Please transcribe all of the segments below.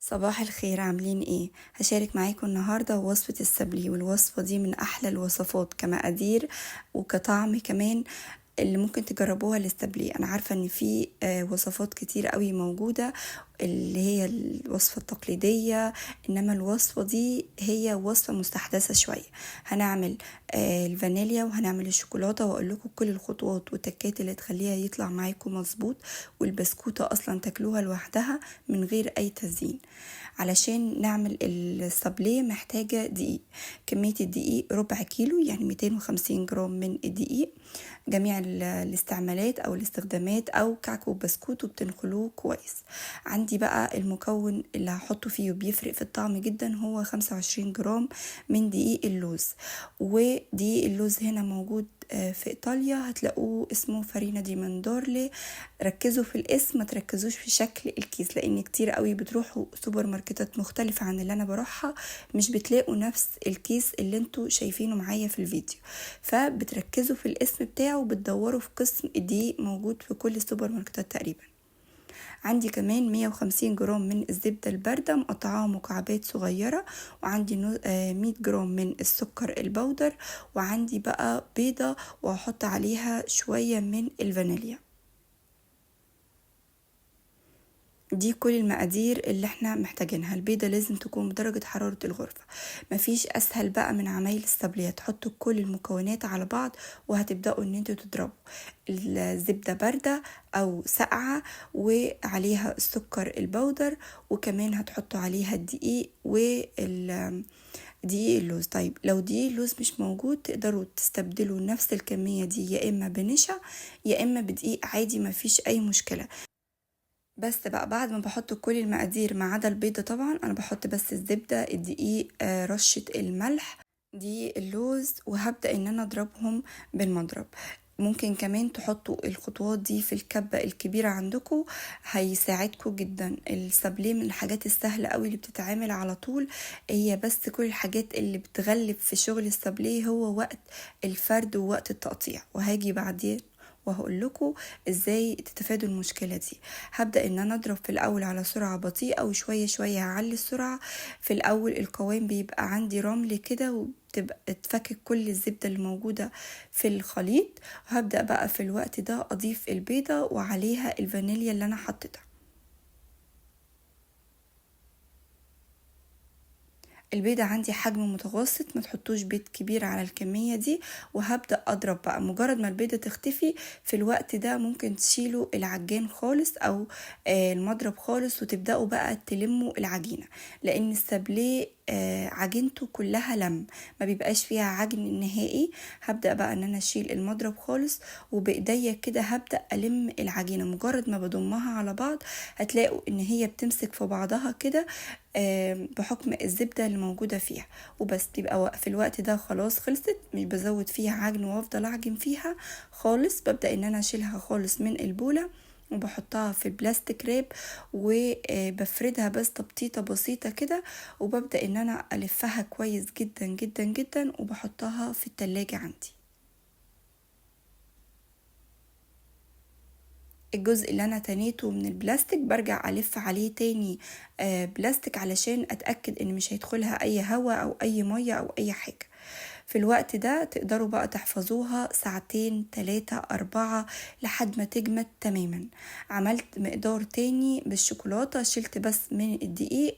صباح الخير، عاملين ايه؟ هشارك معاكم النهارده وصفة السابليه، والوصفة دي من احلى الوصفات كمقادير وكطعم كمان اللي ممكن تجربوها للسابليه. انا عارفة ان في وصفات كتير قوي موجودة اللي هي الوصفة التقليدية، انما الوصفة دي هي وصفة مستحدثة شوية. هنعمل الفانيليا وهنعمل الشوكولاتة، واقول لكم كل الخطوات والتكات اللي تخليها يطلع معاكم مظبوط، والبسكوتة اصلا تاكلوها لوحدها من غير اي تزيين. علشان نعمل السابليه محتاجة دقيق، كمية الدقيق ربع كيلو يعني 250 جرام من الدقيق، جميع الاستعمالات او الاستخدامات او كعك وبسكوت، وبتنخلوه كويس. عندي بقى المكون اللي هحطه فيه وبيفرق في الطعم جدا هو 25 جرام من دقيق اللوز، ودقيق اللوز هنا موجود في ايطاليا، هتلاقوه اسمه farina di mandorle. ركزوا في الاسم، ما تركزوش في شكل الكيس، لان كتير قوي بتروحوا سوبر ماركتات مختلفة عن اللي انا بروحها مش بتلاقوا نفس الكيس اللي انتوا شايفينه معايا في الفيديو، فبتركزوا في الاسم بتاعه وبتدوروا في قسم الدقيق، موجود في كل السوبر ماركتات تقريبا. عندي كمان 150 جرام من الزبدة الباردة مقطعاها مكعبات صغيرة، وعندي 100 جرام من السكر البودر، وعندي بقى بيضة وهحط عليها شوية من الفانيليا. دي كل المقادير اللي احنا محتاجينها. البيضة لازم تكون بدرجة حرارة الغرفة. مفيش اسهل بقى من عمايل السابليه، تحطوا كل المكونات على بعض وهتبدأوا ان انتوا تضربوا. الزبدة باردة او ساقعة وعليها السكر البودر، وكمان هتحطوا عليها الدقيق دقيق اللوز. لو دقيق اللوز مش موجود تقدروا تستبدلوا نفس الكمية دي يا اما بنشا يا اما بدقيق عادي، مفيش اي مشكلة. بس بقى بعد ما بحط كل المقادير ما عدا البيضة، طبعا انا بحط بس الزبدة، الدقيق، رشة الملح، دقيق اللوز، وهبدأ ان انا اضربهم بالمضرب. ممكن كمان تحطوا الخطوات دي في الكبة الكبيرة عندكم، هيساعدكم جدا. السابليه من الحاجات السهلة قوي اللي بتتعمل على طول، هي بس كل الحاجات اللي بتغلب في شغل السابليه هو وقت الفرد ووقت التقطيع، وهاجي بعدين وهقول لكم ازاي تتفادوا المشكلة دي. هبدأ ان انا اضرب في الاول على سرعة بطيئة، وشوية شوية هعلي السرعة. في الاول القوام بيبقى عندي رمل كده، وبتبقى تفكك كل الزبدة اللي موجودة في الخليط. هبدأ بقى في الوقت ده اضيف البيضة وعليها الفانيليا اللي انا حطيتها. البيضة عندي حجم متوسط، ما تحطوش بيض كبير على الكمية دي. وهبدأ أضرب بقى. مجرد ما البيضة تختفي في الوقت ده ممكن تشيلوا العجان خالص أو، المضرب خالص، وتبدأوا بقى تلموا العجينة، لأن السابليه، عجينته كلها لم، ما بيبقاش فيها عجن نهائي. هبدأ بقى إن أنا أشيل المضرب خالص، وبإيديا كده هبدأ ألم العجينة. مجرد ما بضمها على بعض هتلاقوا إن هي بتمسك في بعضها كده، بحكم الزبدة اللي موجودة فيها، وبس. تبقى في الوقت ده خلاص خلصت، مش بزود فيها عجن وافضل اعجن فيها خالص. ببدأ ان انا اشيلها خالص من البولة وبحطها في البلاستيك راب، وبفردها بس تبطيطة بسيطة كده، وببدأ ان انا الفها كويس جدا جدا جدا، وبحطها في التلاجة عندي. الجزء اللي انا تنيته من البلاستيك برجع الف عليه تاني، بلاستيك علشان اتاكد ان مش هيدخلها اي هواء او اي ميه او اي حاجه. في الوقت ده تقدروا بقى تحفظوها ساعتين 3 4 لحد ما تجمد تماما. عملت مقدار تاني بالشوكولاتة، شلت بس من الدقيق،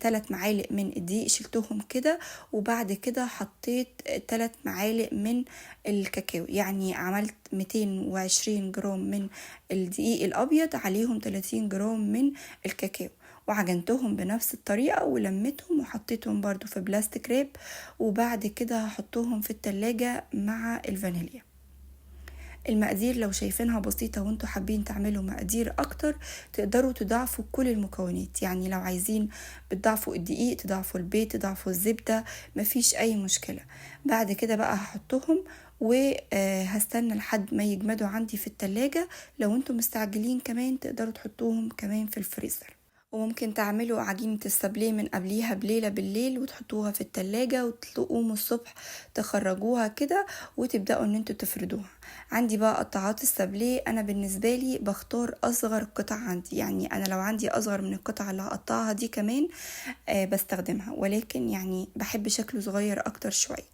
3 معالق من الدقيق شلتهم كده، وبعد كده حطيت 3 معالق من الكاكاو، يعني عملت 220 جرام من الدقيق الأبيض عليهم 30 جرام من الكاكاو، وعجنتهم بنفس الطريقة ولميتهم وحطيتهم برضو في بلاستيك راب، وبعد كده هحطهم في التلاجة مع الفانيليا. المقادير لو شايفينها بسيطة وانتوا حابين تعملوا مقادير اكتر تقدروا تضاعفوا كل المكونات، يعني لو عايزين بتضاعفوا الدقيق تضاعفوا البيض تضاعفوا الزبدة، مفيش اي مشكلة. بعد كده بقى هحطهم وهستنى لحد ما يجمدوا عندي في التلاجة. لو انتوا مستعجلين كمان تقدروا تحطوهم كمان في الفريزر، وممكن تعملوا عجينة السابليه من قبليها بليلة بالليل وتحطوها في التلاجة وتقوموا الصبح تخرجوها كده وتبدأوا ان انتوا تفردوها. عندي بقى قطعات السابليه، انا بالنسبة لي بختار اصغر قطع عندي، يعني انا لو عندي اصغر من القطعة اللي هقطعها دي كمان بستخدمها، ولكن يعني بحب شكله صغير اكتر شوية.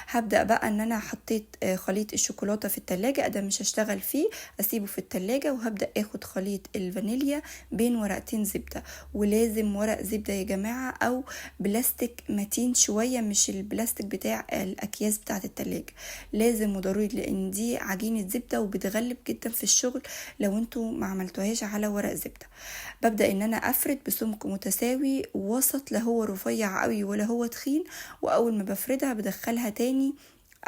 هبدا بقى ان انا حطيت خليط الشوكولاتة في التلاجة، ده مش هشتغل فيه، اسيبه في التلاجة. وهبدا اخد خليط الفانيليا بين ورقتين زبدة، ولازم ورق زبدة يا جماعة او بلاستيك متين شوية، مش البلاستيك بتاع الاكياس بتاعه التلاجة، لازم وضروري، لان دي عجينه زبدة وبتغلب جدا في الشغل لو انتوا ما عملتوهاش على ورق زبدة. ببدا ان انا افرد بسمك متساوي وسط، لا هو رفيع قوي ولا هو تخين. واول ما بفردها بدخلها تاني،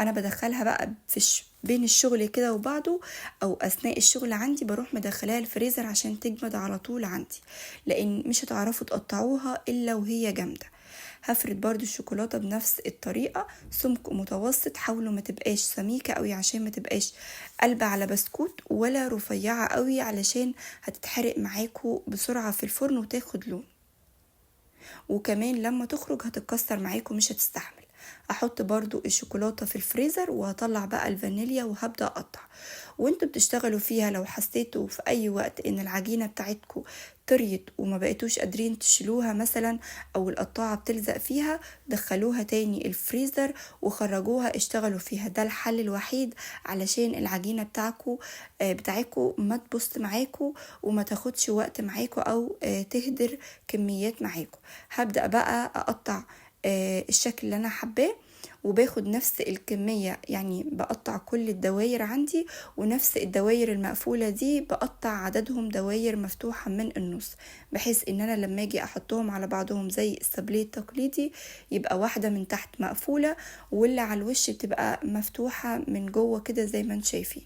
انا بدخلها بقى في بين الشغل كده وبعضه او اثناء الشغل عندي، بروح مدخلاها الفريزر عشان تجمد على طول عندي، لان مش هتعرفوا تقطعوها الا وهي جامدة. هفرد برضو الشوكولاتة بنفس الطريقة، سمك متوسط، حاولوا ما تبقاش سميكة قوي عشان ما تبقاش قلبة على بسكوت، ولا رفيعة قوي علشان هتتحرق معاكو بسرعة في الفرن وتاخد لون، وكمان لما تخرج هتتكسر معاكو مش هتستحمل. احط برضو الشوكولاتة في الفريزر، وهطلع بقى الفانيليا وهبدأ اقطع. وانتوا بتشتغلوا فيها لو حسيتوا في اي وقت ان العجينة بتاعتكو طريت وما بقيتوش قادرين تشيلوها مثلا، او القطاعة بتلزق فيها، دخلوها تاني الفريزر وخرجوها اشتغلوا فيها. ده الحل الوحيد علشان العجينة بتاعتكو ما تبص معاكو وما تاخدش وقت معاكو او تهدر كميات معاكو. هبدأ بقى اقطع الشكل اللي انا حباه، وباخد نفس الكمية، يعني بقطع كل الدواير عندي، ونفس الدواير المقفولة دي بقطع عددهم دواير مفتوحة من النص، بحيث ان انا لما اجي احطهم على بعضهم زي السابليه التقليدي يبقى واحدة من تحت مقفولة واللي على الوش بتبقى مفتوحة من جوه كده زي ما انتم شايفين.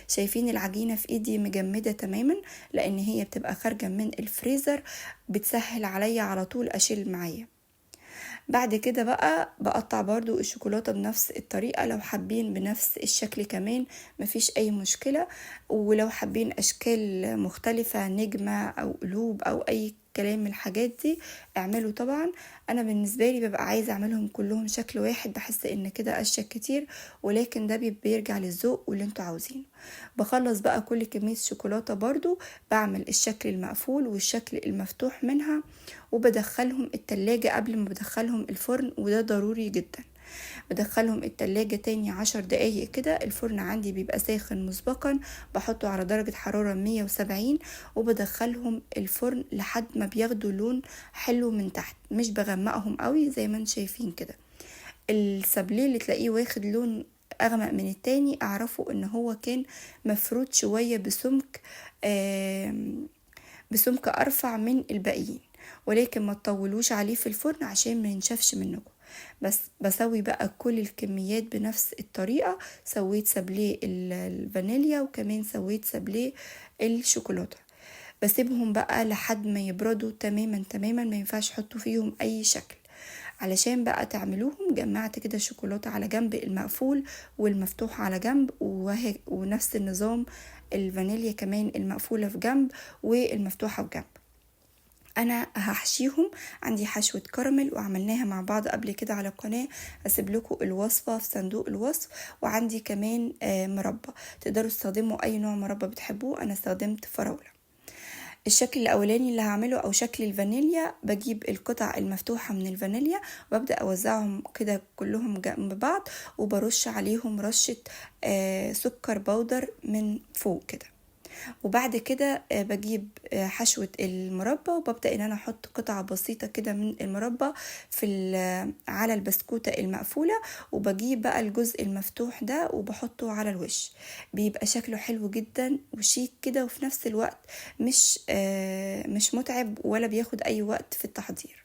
شايفين العجينة في ايدي مجمدة تماما، لان هي بتبقى خارجة من الفريزر، بتسهل عليا على طول اشيل معايا. بعد كده بقى بقطع برضو الشوكولاتة بنفس الطريقة، لو حابين بنفس الشكل كمان مفيش اي مشكلة، ولو حابين اشكال مختلفة نجمة او قلوب او اي كلام من الحاجات دي اعملوا. طبعا انا بالنسبة لي ببقى عايزة اعملهم كلهم شكل واحد، بحس ان كده اشيك كتير، ولكن ده بيرجع للذوق واللي انتوا عاوزينه. بخلص بقى كل كمية الشوكولاتة برضو بعمل الشكل المقفول والشكل المفتوح منها، وبدخلهم التلاجة قبل ما بدخلهم الفرن، وده ضروري جدا. بدخلهم التلاجة تاني 10 دقايق كده، الفرن عندي بيبقى ساخن مسبقا، بحطه على درجة حرارة 170، وبدخلهم الفرن لحد ما بياخدوا لون حلو من تحت، مش بغمقهم قوي زي ما انتم شايفين كده. السابليه اللي تلاقيه واخد لون اغمق من التاني اعرفوا ان هو كان مفروض شوية بسمك ارفع من الباقيين، ولكن ما تطولوش عليه في الفرن عشان ما ينشفش منكم. بس بسوي بقى كل الكميات بنفس الطريقة، سويت سابليه الفانيليا وكمان سويت سابليه الشوكولاتة. بسيبهم بقى لحد ما يبردوا تماما تماما، ما ينفعش تحطوا فيهم اي شكل. علشان بقى تعملوهم جمعت كده الشوكولاتة على جنب، المقفول والمفتوح على جنب، ونفس النظام الفانيليا كمان المقفولة في جنب والمفتوحة في جنب. انا هحشيهم، عندي حشوة كراميل وعملناها مع بعض قبل كده على القناة، هسيب لكم الوصفة في صندوق الوصف. وعندي كمان مربى، تقدروا تستخدموا اي نوع مربى بتحبوه، انا استخدمت فراولة. الشكل الاولاني اللي هعمله او شكل الفانيليا، بجيب القطع المفتوحة من الفانيليا وابدأ اوزعهم كده كلهم جنب بعض، وبرش عليهم رشة سكر بودر من فوق كده. وبعد كده بجيب حشوة المربى وببدأ ان انا احط قطعة بسيطة كده من المربى على البسكوتة المقفولة، وبجيب بقى الجزء المفتوح ده وبحطه على الوش، بيبقى شكله حلو جدا وشيك كده، وفي نفس الوقت مش متعب ولا بياخد اي وقت في التحضير.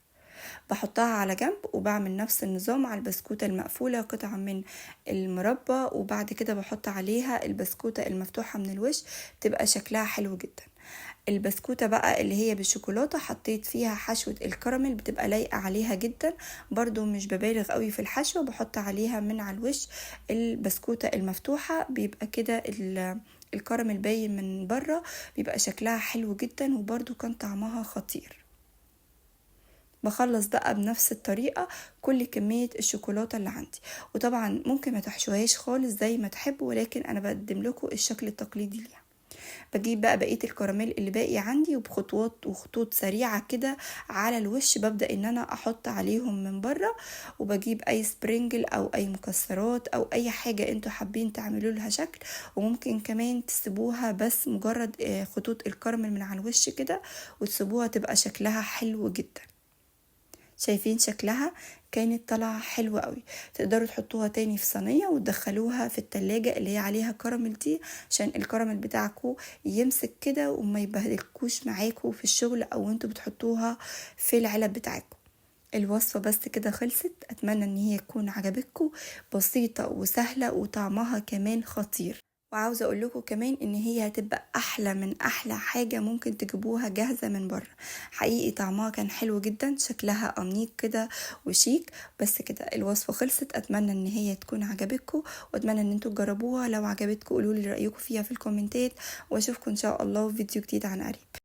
بحطها على جنب وبعمل نفس النظام على البسكوتة المقفولة، قطعة من المربى وبعد كده بحط عليها البسكوتة المفتوحة من الوش، تبقى شكلها حلو جدا. البسكوتة بقى اللي هي بالشوكولاتة حطيت فيها حشوة الكراميل، بتبقى لايقة عليها جدا، برضو مش ببالغ قوي في الحشوة، بحط عليها من على الوش البسكوتة المفتوحة، بيبقى كده الكراميل باين من بره، بيبقى شكلها حلو جدا وبرضو كان طعمها خطير. بخلص بقى بنفس الطريقة كل كمية الشوكولاتة اللي عندي، وطبعا ممكن ما تحشوهاش خالص زي ما تحبوا، ولكن انا بقدم لكم الشكل التقليدي ليها. بجيب بقى بقية الكراميل اللي باقي عندي، وبخطوات وخطوط سريعة كده على الوش ببدأ ان انا احط عليهم من بره، وبجيب اي sprinkle او اي مكسرات او اي حاجة انتوا حابين تعملوا لها شكل، وممكن كمان تسيبوها بس مجرد خطوط الكراميل من على الوش كده وتسيبوها تبقى شكلها حلو جدا. شايفين شكلها كانت طالعة حلوة قوي. تقدروا تحطوها تاني في صينية وتدخلوها في التلاجة اللي هي عليها كراميل دي، عشان الكراميل بتاعكو يمسك كده وما يبهدلكوش معاكو في الشغل او انتوا بتحطوها في العلب بتاعكو. الوصفة بس كده خلصت، اتمنى ان هي تكون عجبتكو، بسيطة وسهلة وطعمها كمان خطير. وعاوزة اقول لكم كمان ان هي هتبقى احلى من احلى حاجة ممكن تجيبوها جاهزة من بره، حقيقي طعمها كان حلو جدا، شكلها انيق كده وشيك. بس كده الوصفة خلصت، اتمنى ان هي تكون عجبتكم، واتمنى ان انتوا تجربوها. لو عجبتكم قولوا لي رأيكم فيها في الكومنتات، واشوفكم ان شاء الله في فيديو جديد عن قريب.